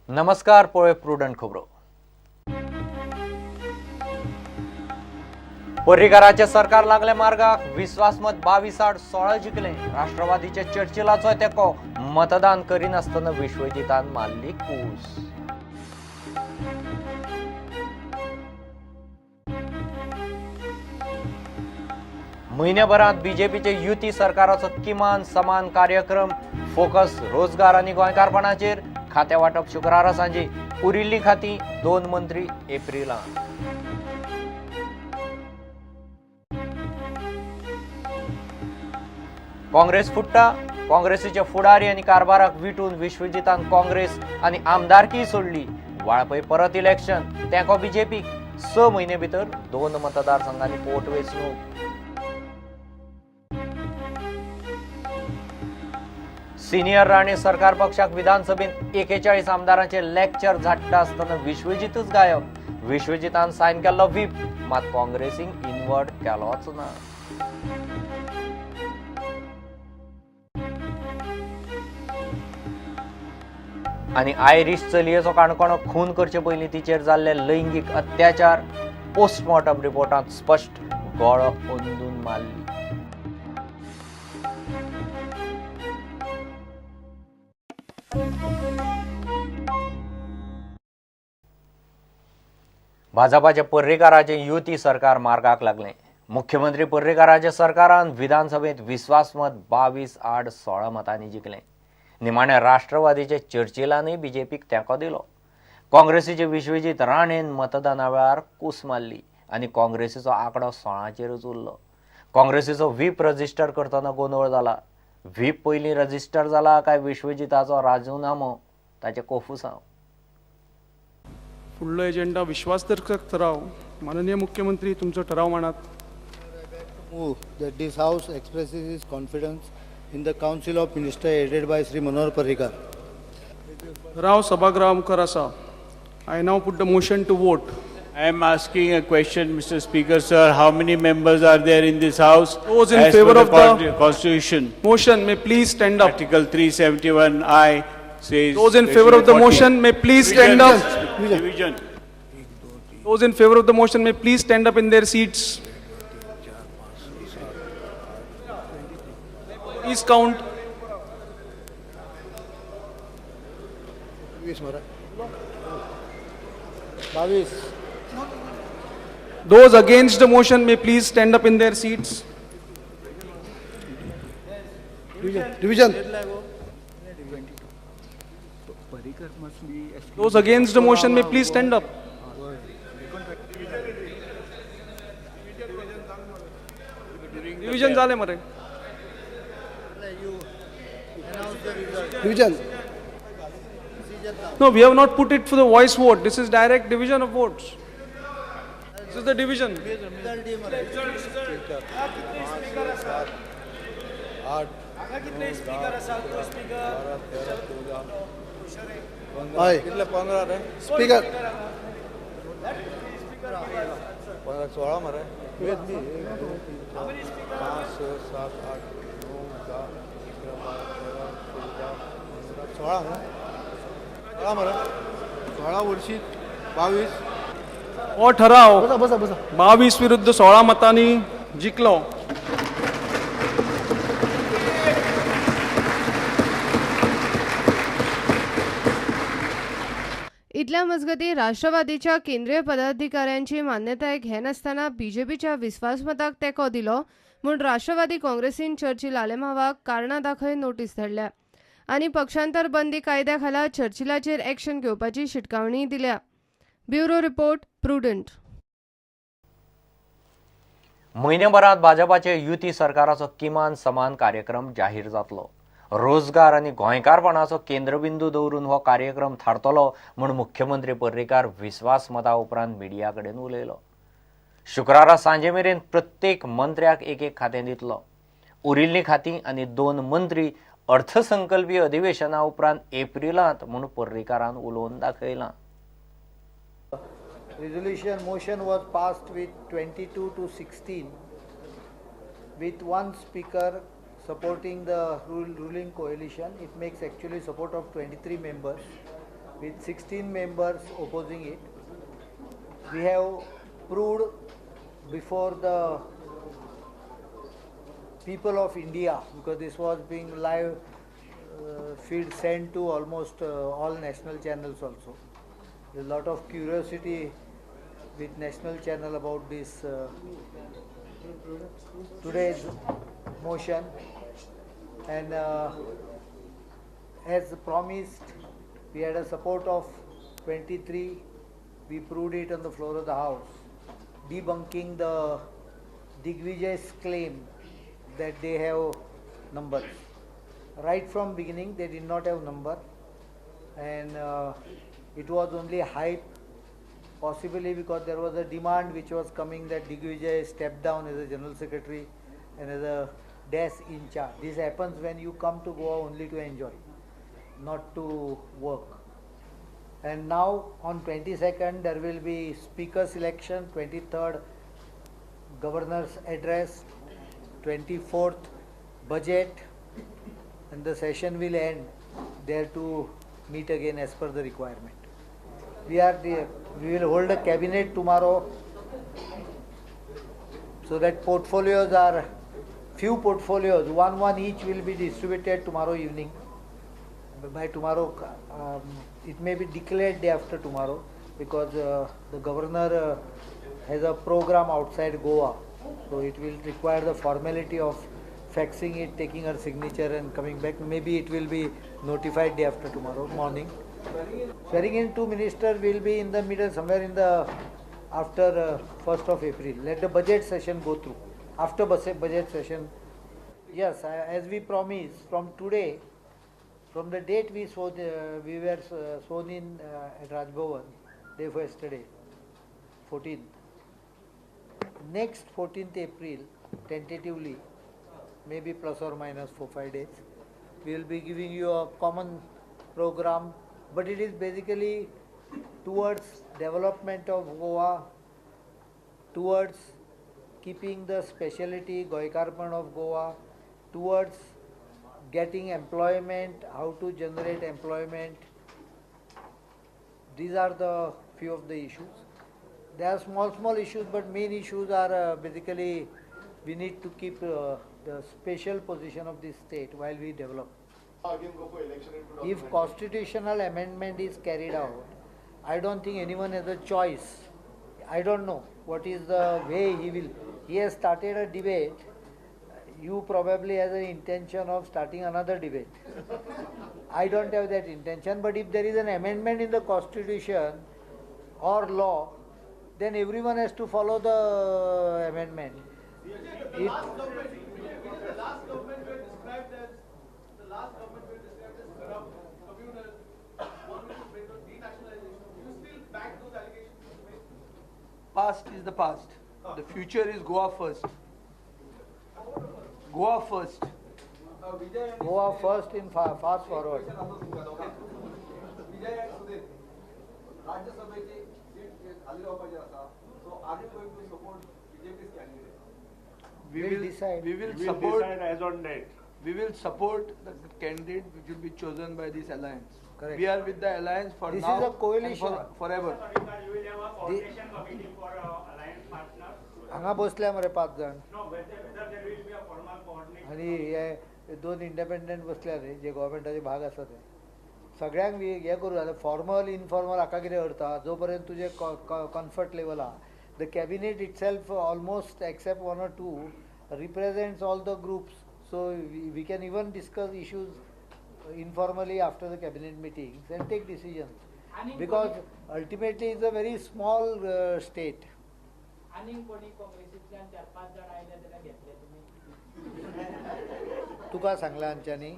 नमस्कार, पळय प्रुडंट खबरो. पर्रीकाराचें सरकार लागलें मार्गाक. विस्वासमत 22-16 जिखलें. राष्ट्रवादीच्या चर्चिलाचोय तेंको. मतदान करिनासतना विश्वजितान मारली कूस. म्हयन्याभरांत बीजेपीचे युती सरकाराचो किमान समान कार्यक्रम. फोकस रोजगार आनी गोंयकारपणाचेर. खातें वांटप शुक्रारा सांजे. उरिल्लीं खातीं 2 मंत्री एप्रिलांत. काँग्रेस फुट्टा. काँग्रेसीचे फुडारी आनी कारभाराक विटून विश्वजितान काँग्रेस आनी आमदारकी सोडली. वाळपय परत इलेक्शन. तेंको बीजेपीक. 6 म्हयने भितर 2 मतदारसंघांनी पोट वेंचणूक. सिनियर राणे सरकार पक्षाक विधानसभेत 41 आमदारांचे लेक्चर झाडटा आसतना विश्वजीतच गायब. विश्वजितान सायन केल्लो व्हीप मात काँग्रेसीक इनवर्ट केलोच ना. आनी आयरीश चलयेचो काणकोणो खून करचे पयलीं तिचेर जाल्ले लैंगीक अत्याचार पोस्टमॉर्टम रिपोर्टांत स्पश्ट. गळो अंदून मारली. भाजपाचे पर्रीकाराचे युती सरकार मार्गाक लागलें. मुख्यमंत्री पर्रीकाराच्या सरकारान विधानसभेत विस्वासमत 22-16 मतांनी जिखलें. निमाण्या राष्ट्रवादीचे चर्चिलानय बीजेपीक तेंको दिलो. काँग्रेसीचे विश्वजीत राणेन मतदाना वेळार कूस मारली आनी काँग्रेसीचो आंकडो 16चेरच उरलो. काँग्रेसीचो व्हीप रजिस्टर करतना गोंदळ जाला. व्हीप पयलीं रजिस्टर जाला काय विश्वजिताचो राजीनामो ताचें कोफुसांव. फुडलो एजेंडा विश्वासदर्शक ठराव. माननीय मुख्यमंत्री, तुमचो ठराव मांडात. Move that this house expresses its confidence in the Council of Ministers headed by Shri Manohar Parrikar. ठराव सभागृहा मुखार आसा. I now put the motion to vote. I am asking a question, Mr. Speaker, sir. How many members are there in this house? Those in As favor per of the Constitution, motion may please stand up. Article 371I says. Those in favor of the motion may please stand up. Division. Those in favor of the motion may please stand up in their seats. Please count. 22. Those against the motion may please stand up in their seats. Division. Those against the motion may please stand up. Division जालें मरे. Division. No, we have not put it for the voice vote. This is direct division of votes. This is the division. 8 हय. 15 रे. Speaker. 15 16 मरे. 1 2 3 4 5 6 7 8 9 10 11 12 13 14 15 16 16 मरे. 16 वर्षी 22. हो ठराव बसा बसा बसा. 22-16 मतांनी जिखलो. इतल्या मजगती राष्ट्रवादीच्या केंद्रीय पदाधिकाऱ्यांची मान्यताय घेनासतना बीजेपीच्या विस्वासमताक तेंको दिलो म्हूण राष्ट्रवादी काँग्रेसीन चर्चिल आलेमावाक कारणां दाखय नोटीस धाडल्या आनी पक्षांतर बंदी कायद्या खाला चर्चिलाचेर एक्शन घेवपाची शिटकावणी दिल्या. Bureau report, Prudent. म्हयनेभरांत भाजपाचे युती सरकाराचो किमान समान कार्यक्रम जाहीर जातलो. रोजगार आनी गोंयकारपणाचो केंद्रबिंदू दवरून हो कार्यक्रम थारतलो म्हूण मुख्यमंत्री पर्रीकार विस्वासमता उपरांत मिडिया कडेन उलयलो. शुक्रारा सांजे मेरेन प्रत्येक मंत्र्याक एक एक खातें दितलो. उरिल्लीं खातीं आनी 2 मंत्री अर्थसंकल्पीय अधिवेशना उपरांत एप्रिलांत म्हूण पर्रीकारान उलोवन दाखयलां. Resolution motion was passed with 22-16 with one speaker supporting the ruling coalition. It makes actually support of 23 members. with 16 members opposing it. We have proved before the people of India, because this was being live feed sent to almost all national channels also. There's a lot of curiosity with national channel about this today's motion, and as promised, we had a support of 23. We proved it on the floor of the house, debunking the Digvijay's claim that they have numbers. Right from beginning, they did not have number, and it was only hype, possibly because there was a demand which was coming that Digvijay stepped down as a general secretary and as a desk in charge. This happens when you come to Goa only to enjoy, not to work. And now on 22nd there will be speaker selection, 23rd governor's address, 24th budget, and the session will end there to meet again as per the requirement. We will hold a cabinet tomorrow, so that portfolios are, few portfolios, one each will be distributed tomorrow evening. By tomorrow, it may be declared day after tomorrow, because the governor has a program outside Goa, so it will require the formality of faxing it, taking her signature and coming back. Maybe it will be notified day after tomorrow morning. Swearing in two minister will be in the middle, somewhere in the after 1st of April. Let the budget session go through. After budget session, yes, as we promised, from today, from the date we saw we were sworn in at Raj Bhavan, day for yesterday, 14th. Next 14th April, tentatively, maybe plus or minus 4-5 days, we will be giving you a common program, but it is basically towards development of Goa, towards keeping the speciality Goikarpan of Goa, towards getting employment, how to generate employment. These are the few of the issues. There are small issues, but main issues are basically we need to keep the special position of this state while we develop. If constitutional amendment is carried out, I don't think anyone has a choice. I don't know what is the way he will. He has started a debate. You probably has an intention of starting another debate. I don't have that intention, but if there is an amendment in the constitution or law, then everyone has to follow the amendment. The last government were described as corrupt, communal, wanted to bring on denationalization. Do you still back those allegations? Past is the past. The future is Goa first. Goa first. Goa first in fast forward. Vijay and Sudhir, Rajya Sabhechi seat खाली रावपाची आसा. So are you going to support BJP's candidate? We will decide. We will support decide as on date. We will support the candidate which will be chosen by this alliance. Correct. We are with the alliance for this now. This is a coalition. And for forever. You will have a coordination committee for alliance partners. हांगा बसल्या मरे 5 जण. No, whether there will be a formal coordination. आनी हे 2 independent बसल्या न्ही, जे गव्हर्मेंटाचे भाग आसा ते सगळ्यांक हे करूं. आतां फॉर्मल इनफॉर्मल हाका कितें अर्थ आहा? जो पर्यंत तुजें कम्फर्ट लेवल आहा. The cabinet itself almost except 1 or 2 represents all the groups. So we can even discuss issues informally after the cabinet meetings and take decisions. Because ultimately it's a very small state. तुका सांगला आमच्यांनी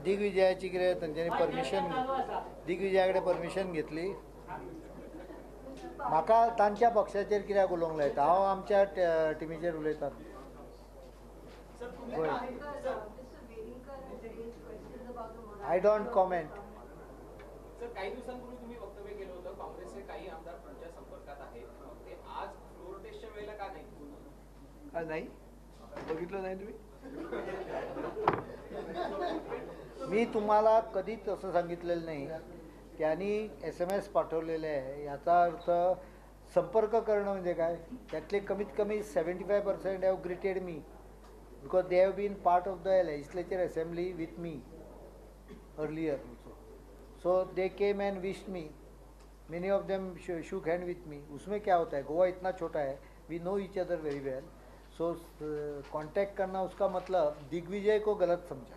दिग्विजयाची कितें तांच्यांनी permission, Digvijaya कडेन permission घेतली. म्हाका तांच्या पक्षाचेर कित्याक उलोवंक लायता? हांव आमच्या टिमीचेर उलयतां. I don't comment. Sir, काही दिवसांपूर्वी तुम्ही वक्तव्य केलं होतं काँग्रेसचे काही आमदार तुमच्या संपर्कात आहेत, ते आज फ्लोअर टेस्टच्या वेळेला का नाही? का नाही बघितलं नाही तुम्ही? मी तुम्हाला कधीच असं सांगितलेलं नाही. त्यांनी SMS पाठवलेले आहे, याचा अर्थ संपर्क करणं म्हणजे काय? त्यातले कमीत कमी 75% have greeted me because they have been part of the legislature assembly with me earlier also. So they came and wished me. Many of them shook hand with me. उसमें क्या होता है, गोवा इतना छोटा है, we know each other very well. So contact करना, उसका मतलब दिग्विजय को गलत समझा.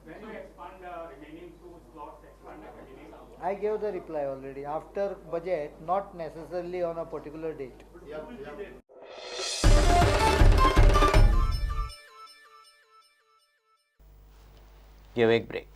When you expand the remaining two slots, expand the cabinet. I gave the reply already. After budget, not necessarily on a particular date. Give एक break.